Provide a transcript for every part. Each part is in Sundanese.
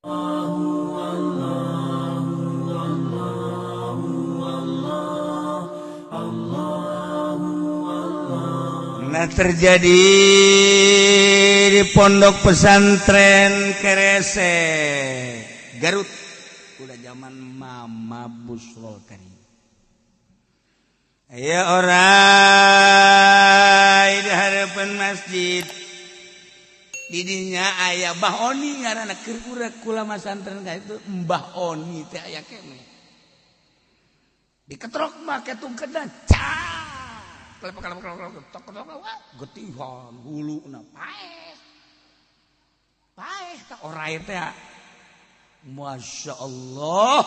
Nah, terjadi di pondok pesantren Kerese Garut, udah zaman Mama Busrol Karim. Aya orai di hadapan masjid, didinya aya Mbah Oni ngaranna, keur urang kula masantren ka itu Mbah Oni teh aya keneh. Diketrok make tungkedan, cak kelep kelep kelep tok tok, getihan huluna, paeh paeh tak orai teh. Masya Allah,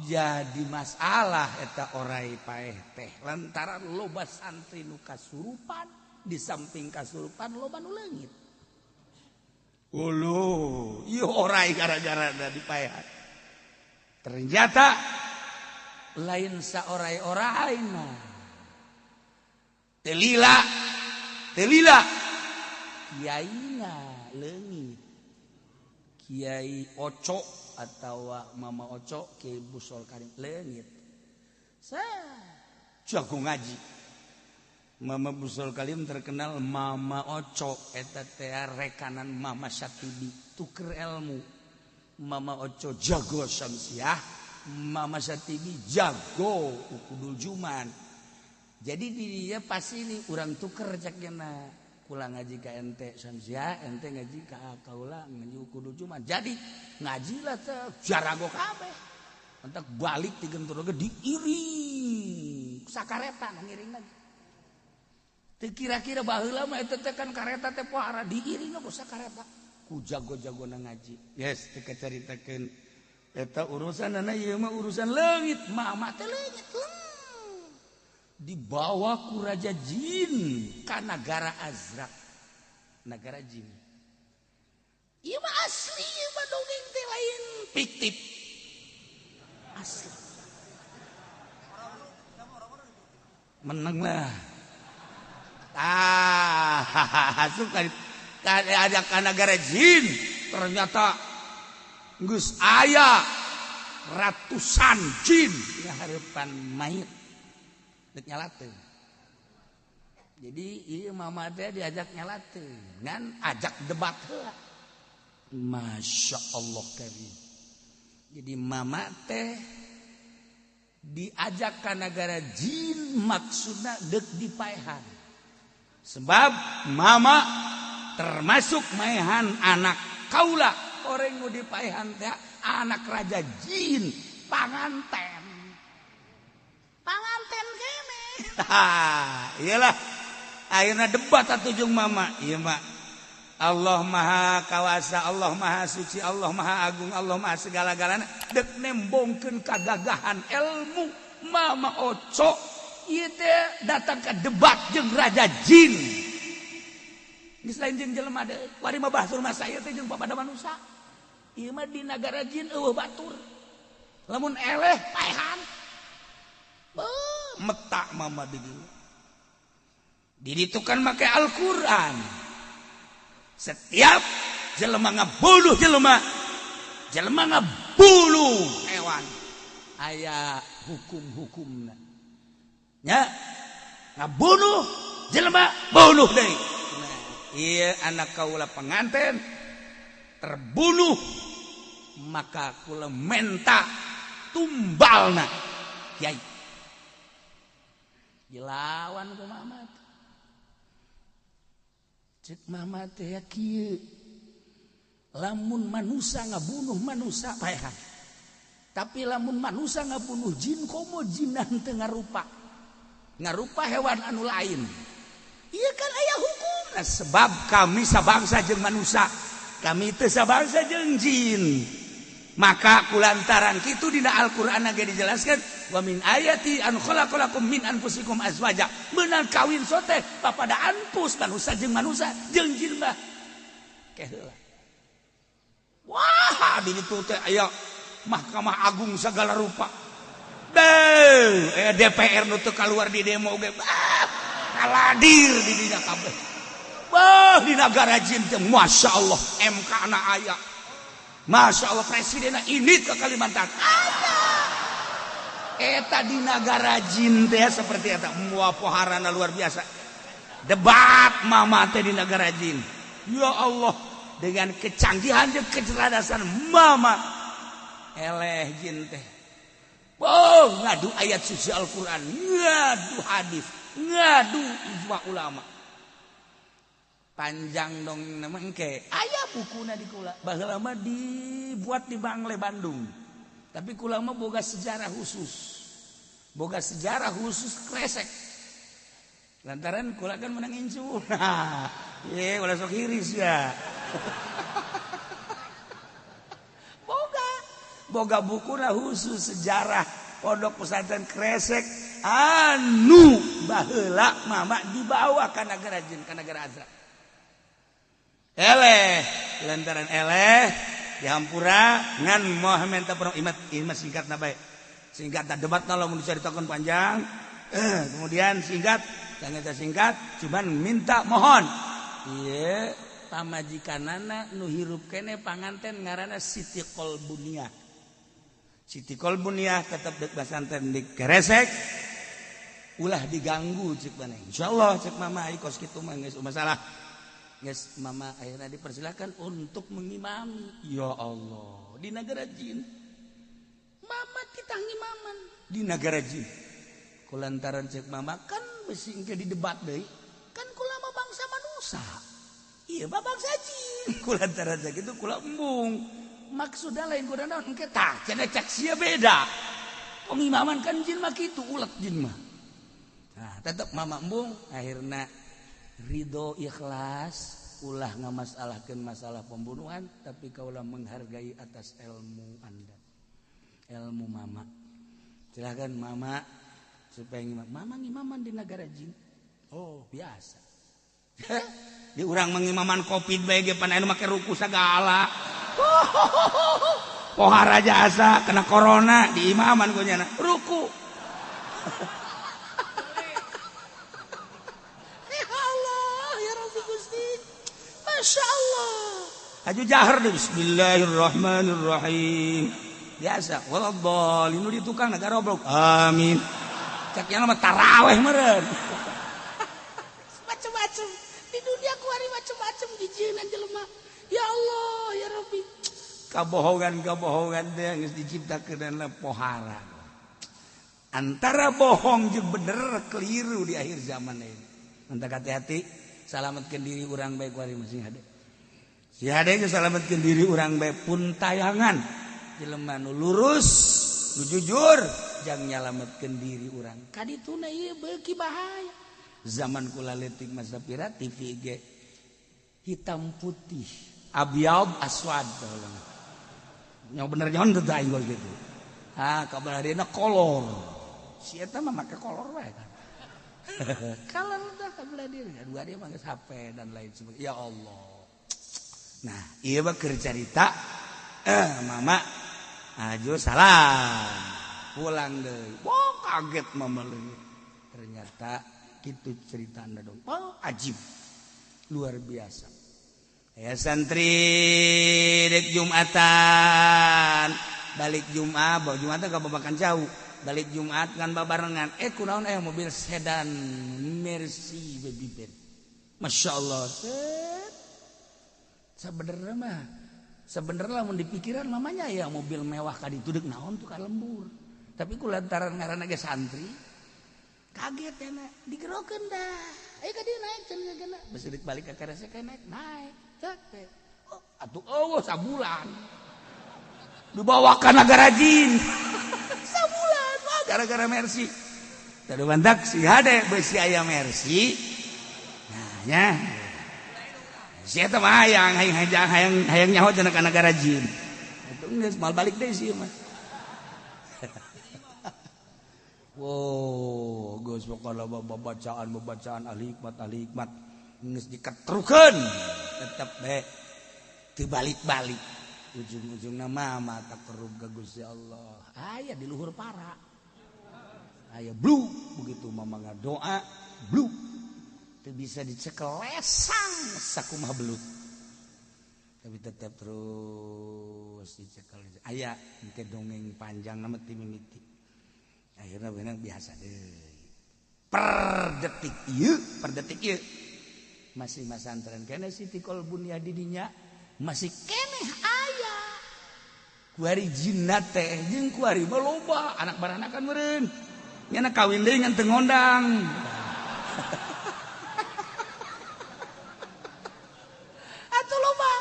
jadi masalah eta orai paeh teh lantaran loba santri nu kasurupan. Di samping kasurupan, loba nu leungit ulu ieu orai gara-gara da dipaehan. Ternyata lain saorai-orai mah, telila telila kiaina leungit. Kiai Oco atau Mama Oco, Kiai Busol Karim leungit. Saya jago ngaji. Mama Busol Karim terkenal Mama Oco eta teh rekanan Mama Syatibi, tuker ilmu. Mama Oco jago Syamsiah, Mama Syatibi jago Ukudul Juman. Jadi dia pasti ini urang tuker cakna, kula ngaji ka ente Syamsiah, ente ngaji ka kaula ngaji Ukudul Juman. Jadi ngaji lah teh jarago kabeh. Entak balik digentur ge diiring sakareta nu ngiring lagi. Teu kira-kira baheula mah eta teh kan kareta teh pohara, diiring ku sakareta ku jago-jagona ngaji. Yes, teu kacaritakeun eta urusanana, ieu mah urusan leungit. Mama teh leungit dibawa ku raja jin ka nagara Azrak, nagara jin. Ieu mah asli, ieu mah dongeng teh lain fiktif, asli. Menang lah. Ah, suka ada ka nagara jin, ternyata geus aya ratusan jin di harapan mayit dek nyalateun. Jadi ieu mama teh diajak nyalateun ngan ajak debat heula. Masya Allah karim. Jadi mama teh diajak ka nagara jin maksudna dek dipaehan. Sebab mama termasuk maehan anak kaula, orang nu dipaehan teh anak raja jin, panganten. Panganten kene. Iyalah. Ayeuna debat atuh jeung mama. Ieu mah Allah Maha Kawasa, Allah Maha Suci, Allah Maha Agung, Allah Maha segala-galana. Dek nembongkeun kagagahan ilmu Mama Oco ieu teh datang ke debat jeung raja jin. Geus lain jeung jelema deui. Wari mah bahasa rumah saya teh jeung papada manusia. Ieu mah di nagara jin eueuh batur. Lamun eleh paehan. Beuh, metak mama di dieu. Di ditu kan make Al-Qur'an. Setiap jelema ngabunuh jelema, jelema ngabunuh hewan, aya hukum-hukumna. Nya, ngabunuh jelema bunuh deui. Nah, ieu anak kaula pengantin terbunuh, maka kula menta tumbalna kiai. Dilawan ku mama. Cek mama teh ya kieu, lamun manusia ngabunuh manusia paehan, tapi lamun manusia ngabunuh jin, komo jinan teu ngarupa ngarupa hewan anu lain, ieu kan aya hukumna. Sebab kami sabangsa jeung manusia, kami teu sabangsa jeung jin. Maka kulantaran kitu dina Al-Qur'an ge dijelaskan, wa min ayati an khalaqalakum min anfusikum azwaja, meunang kawin sote papada anfus, manusia jeung manusia, jeung jin mah keheula. Wah, di ditu teh aya Mahkamah Agung segala rupa. Beuh, DPR nu teu kaluar di demo ge, ah, kaladir di dinya kabeh. Bah, di nagara jin teh Masya Allah, MK na aya. Masya Allah presiden ini ke Kalimantan. Ada. Eta di nagara jin teh seperti eta mua poharana luar biasa. Debat mama teh di nagara jin. Ya Allah, dengan kecanggihan dan kecerdasan mama eleh jin teh. Oh, ngadu ayat suci Al-Qur'an, ngadu hadis, ngadu ijma ulama. Panjang dong nama engke. Aya bukuna di kula. Baheula mah dibuat di Bangle Bandung. Tapi kula mah boga sejarah khusus. Boga sejarah khusus Kresek. Lantaran kula kan menang incu. Nah, ye ulah sok hiris ya. Boga bukuna khusus sejarah pondok pesantren Kresek anu baheula mama dibawa ka nagara jin, ka nagara Azra. Eleh lantaran eleh dihampura ngan moh minta perong imat imat singkat na bae singkat na debat na lamun dicaritakeun panjang kemudian singkat ternyata singkat cuman minta mohon ieu pamajikanana nu hirup keneh panganten ngaranna Siti Kolbuniah. Siti Kolbuniah tetep deuk basanten di Kresek ulah diganggu cek maneh insyaallah cek mama ai kos kitu mah geus masalah. Yes, mama akhirnya dipersilakan untuk mengimami. Ya Allah, di negara jin. Mama kita ngimaman di negara jin. Kulantaran cek mama kan besi engke didebat deui. Kan kula mah bangsa manusia. Iya mah bangsa jin. Kulantaran cek itu kula embung. Maksudna lain kuda naon engke tah cenah cek sia beda. Pengimaman kan jin mah kitu ulet jin mah. Nah, tetep mama embung akhirna ridho ikhlas ulah ngamasalahkeun masalah pembunuhan tapi kaulah menghargai atas ilmu Anda, ilmu mama. Silakan mama supaya ngimam. Mama ngimaman di negara jin. Oh, biasa. Di urang mengimaman Covid bae ge pan anu make ruku sagala. Pohara jasa kena corona di imaman ku nyana ruku. Masya Allah. Aju jahar deh. Bismillahirrahmanirrahim. Biasa. Waladhalin di tukang negara goblok. Amin. Cak yang mah taraweh meureun. Macem-macem di dunia kuari macem-macem dijieunna jelema. Ya Allah, ya Rabbi. Kabohongan-kabohongan teh geus diciptakeun pohara. Antara bohong jeung bener keliru di akhir zaman ini. Mantap hati-hati. Salametkeun diri urang bae kuari masih hade. Si hade geus salametkeun diri urang bae pun tayangan. Jelema nu lurus, nu jujur, jang nyalametkeun diri urang. Kadituna ieu beuki bahaya. Zaman kula leutik masa pira TV ge hitam putih, abyad aswad baheula. Nya bener nyon teu aing kitu. Ah, kabar harina kolor. Si eta mah make kolor wae kan. Kalau udah kabelah diri, dua dia mah HP dan lain sebagainya. Ya Allah. Nah, ieu mah keur carita mama aju salah. Pulang deui. Wah, kaget mama leungit. Ternyata kitu cerita Anda dong. Oh, ajib. Luar biasa. Ya santri dek Jumatan. Balik Jumat, bawa Jumatan ka babakan jauh. Balik Jumat kan babarengan kunaon mobil sedan Mercy baby Ben. Masya Allah. Sebenarnya mah sebenarnya lamun dipikiran mamanya ya mobil mewah ka ditu deuk naon tuh ka lembur. Tapi ku lantaran ngaranna ge santri kaget ya na digerokeun dah. Ayo ka dieu naik cenah geuna. Besi deuk balik ka Kresek naik naik. Cek. Oh, atuh eueuh sabulan. Dibawa ka nagara jin. Gara-gara Mercy. Tadu bantak si hade besi aya Mercy. Nah nya. Si eta mah hayang hayang hayang nyaho cenah ka nagara jin. Atuh geus mal balik deui sih mah. Wow, geus pokona babacaan ahli hikmat geus diketrukeun tetep bae teu balik-balik. Ujung-ujungna mah takarrub ka Gusti Allah. Aya di luhur para. Aya blu begitu mama ngadoa blu teu bisa dicekel lesang sakumaha belut. Tapi tetap terus Terus dicekel aya engke dongeng panjang nama ti mimiti. Akhirna beunang biasa deui. Per detik ieu masih masantren keneh Siti Kolbun ya didinya masih keneh aya. Kuari jinna teh jeung kuari mah loba anak baranakan meureun. Nya kawin deui ngan teu ngondang. Atuh loba.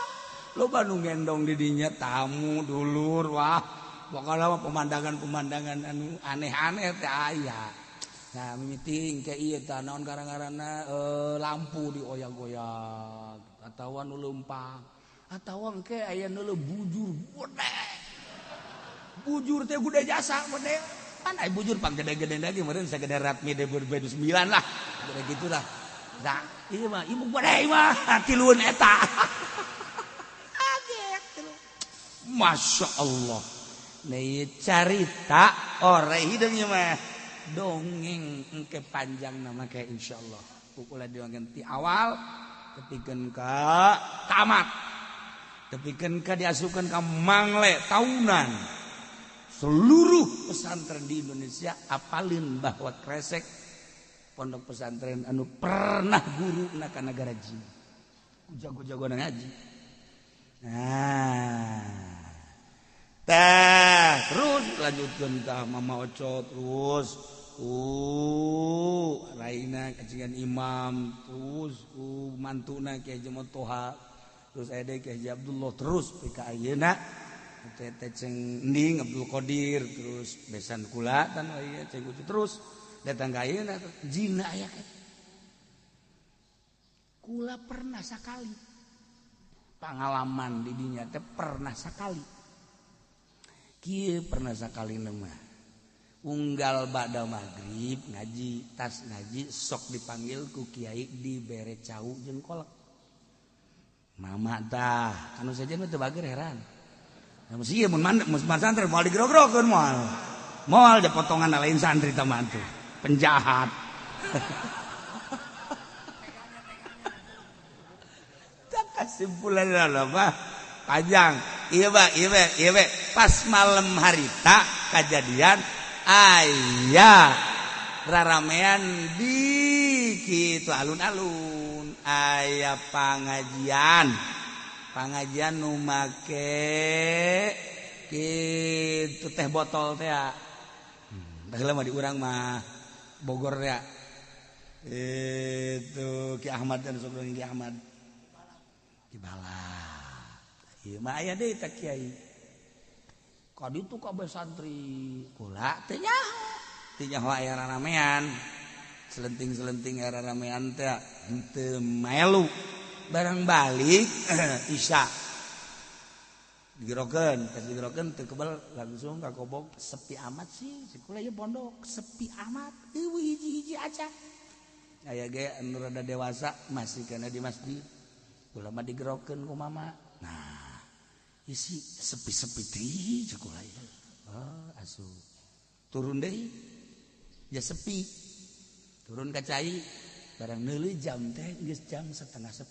Loba nu ngendong di dinya tamu dulur wah pokokna mah pemandangan-pemandangan anu aneh-aneh teh aya. Nah mimiti ke ieu tah naon gara-garana lampu dioyak-oyak atawa nu leumpang atawa engke aya nu bujur gede. Bujur teh gede jasa gede. Pan aya bujur pang gede-gede lagi meureun sagede Ratmi 2009 lah. Gede gitulah. Nah, ieu mah ibu gede mah tilueun eta. Masya Allah. Nih carita ore hideung mah dongeng engke panjang nama kayak insyaallah. Pukul diwangen ti awal tepikeun ka tamat. Tepikeun ka diasupkeun ka mangle taunan. Seluruh pesantren di Indonesia apalin bahwa Kresek pondok pesantren anu pernah guru na ka nagara jin. Ku jago-jago ngaji. Nah, teh terus lanjutkan tah Mama Oco terus raina kacingan imam terus mantuna Kiai Haji Toha terus aya deui Kiai Haji Abdullah terus pika ayeuna teh teh ceng Ending Abdul Qadir terus besan kula tan ieu ceng Ucu terus datang ka ayeuna jinna aya kula pernah sakali pengalaman di dinya teh pernah sakali kieu pernah sakali mah unggal ba'da maghrib ngaji tas ngaji sok dipanggil ku kiai dibere cau jeung kolak mama tah anu sejen mah teu bager heran nah mesti ieu mun mun santri moal digrog-grogeun moal moal da potongan lain santri tah mah tuh penjahat. Kesimpulan mah panjang ieu ba ieu we pas malam harita kajadian aya raramean di kitu alun-alun aya pangajian pangajian nu make kitu teh botol teh baheula mah di urang mah Bogor teh itu Ki Ahmad dan sok Ki Ahmad Balap. Ieu mah aya deui teh kiai. Ka ditu kabeh santri kula teh nyaho. Teu nyaho aya raramean. Selenting-selenting aya raramean teh henteu maelu. Barang balik Isya. Digerokeun, pas digerokeun teu kebel langsung ka kobong sepi amat sih. Si kula ieu pondok sepi amat. Eueuh hiji-hiji aja. Aya ge anu rada dewasa masih kana di masjid. Ulama digerokeun ku mama. Nah, isi sepi-sepi deui cek kula ieu. Oh, asup. Turun deui. Ya sepi. Turun ka cai, barang neuleuh jam teh geus jam 9:30.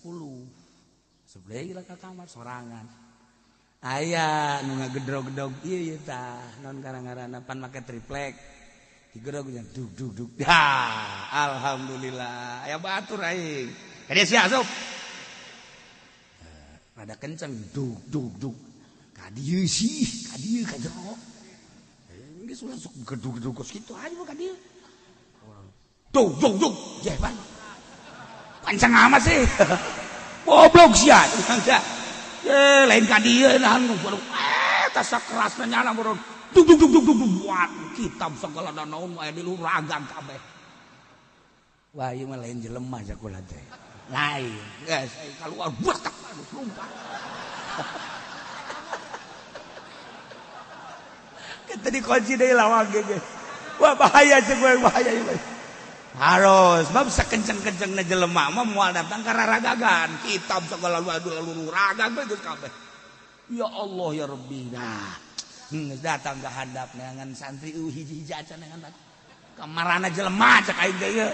Asup deui lah ka kamar sorangan. Aya nu ngagedrog-gedrog ieu ieu tah, naon karang-ngaranna pan make triplek. Digedrog nya dug dug dug. Dah, alhamdulillah. Aya batur aing. Ka dieu sia asup. Rada kenceng dug dug dug ka dieu sih ka dieu ka jero geus ulah sok gedug-gedug kos kitu aja ka dieu dug dug dug jeh pan pancang amat sih goblok sia eh lain ka dieu nahan eh tas kerasna nyala boro dug dug dug dug dug buat kitab segala naon aya di luhur ragang kabeh wah ieu mah lain jelema sakula teh lain geus keluar buat lompat. Kita dikunci deui lawang ge. Wah bahaya sih gue bahaya ieu. Harus bab sakenceng-kencengna jelema mah moal datang ka raragagan. Kitab segala lu ragag we geus kabeh. Ya Allah ya Rabbi. Nah, geus datang ka handap neangan santri hiji-hiji acan neangan. Kamarana jelema cek aing teh ieu.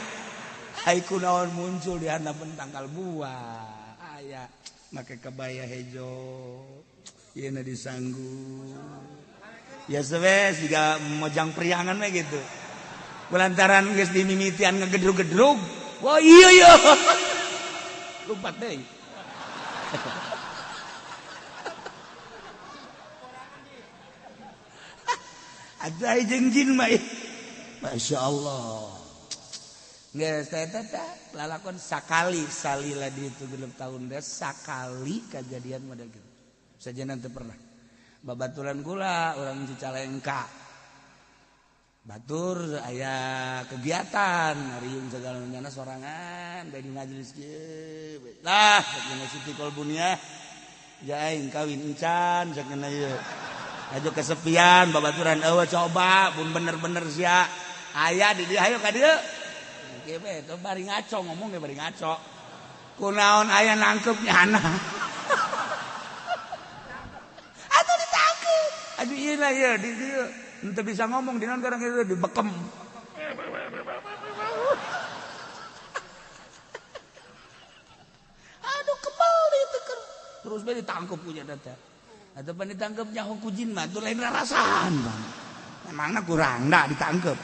Ai kunaon muncul di handapeun tangkal buah. Aya Make kebaya hejo. Ieu na disanggu. Ya sebes juga mojang priangan we gitu. Kulantaran geus dimimitian ngegedrug-gedrug. Wah iya iya. Lompat deui. Ada jeung jin mah. Masya Allah. Geus teh teh lalakon sakali salila di itu 6 tahun deh sakali kejadian model gitu. Saja nanti pernah. Babaturan kula orang Cicalengka. Batur aya kegiatan riung segala nyana sorangan bari majelis kieu. Lah jeung Siti Kolbunia ja aing kawin encan sakeuna ieu. Ayo kesepian babaturan eueuh coba pun bener-bener sia. Aya di dieu hayo ka dieu. Kieu we teh bari ngaco ngomong ge bari ngaco. Kunaon aya nangkep nyana. Atuh ditangkep. Aduh ieu lah ieu di dieu. Henteu bisa ngomong di naon karang ieu dibekem. Aduh kebal dieu teh. Terus bae ditangkep punya data. Atau pan ditangkep nyaho ku jin mah tuh lain rarasaan bang. Memangna kurang dah ditangkep.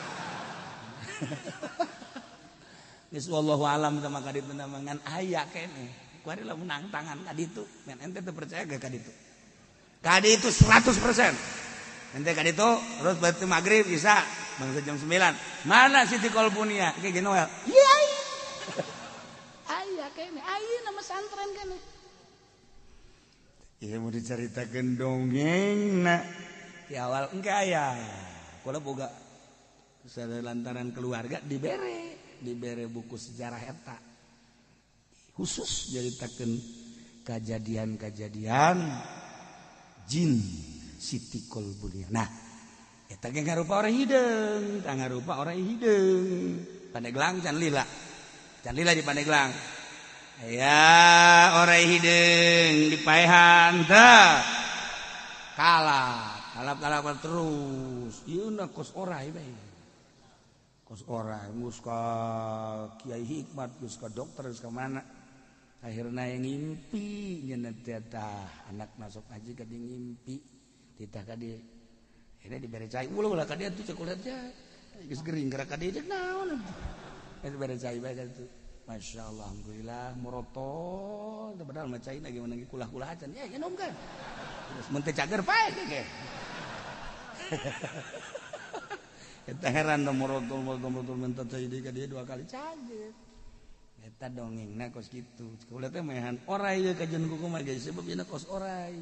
Geus wallahu alam sama ka ditu ngan aya keneh. Kuari lamun nang tangan ka ditu, men ente teu percaya ge ka ditu. Ka ditu 100%. Ente ka ditu terus batu magrib bisa bangsa jam 9. Mana Siti Kolbunia? Ge Noel. Iya. Aya keneh, ayeuna mah santren keneh. Iya mau diceritakan dongeng nak di awal enggak ya, kalau boga lantaran keluarga dibere buku sejarah eta khusus ceritakan kejadian-kejadian jin Siti Kolbunia. Nah, eta ge ngarupa orang hideung, tah ngarupa orang hideung. Pandeglang can lila di Pandeglang. Ya orai hideung dipaehan teh kalap kalap kalap terus ieu na kos orai bae kos orai geus ka Kiai Hikmat geus ka dokter geus ka mana akhirna yang ngimpi nyeuna teh tah anak masuk haji ka di ngimpi titah ka di akhirna dibere cai ulah ulah ka dieu tuh cek ulah teh geus gering gerak ka dieu naon eta bere cai bae ka Masya Allah, alhamdulillah, merotol, padahal mah cai lagi menangi kulah-kulah acan, ya nyenom kan, terus menteh cager pae ge. Eta heran da merotol, merotol, merotol menteh cai deui ka dieu 2 kali cager. Eta dongengna kos kitu. Kulah teh mehan orai ge kajeun kuku mah ge sebab ieu kos orai.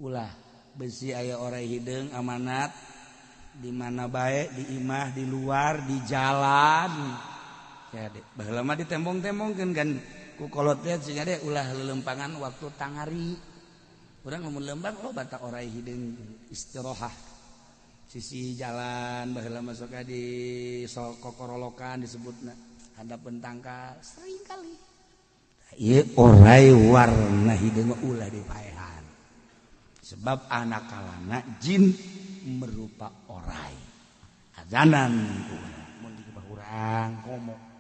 Ulah besi aya orai hideung amanat di mana bae, di imah, di luar, di jalan. Ya dek, baheula mah ditembong-tembongkeun kan ku kolot teh sehingga dek ulah lelempangan waktu tangari. Urang lamun lembang oh batak orai hideung istirohah. Sisi jalan baheula mah sok di kokorolokan disebutna handapeun tangkal sering kali. Ieu orai warna hideung mah ulah dipaehan. Sebab anakalana jin merupa orai. Azanan ku urang mun di urang komo.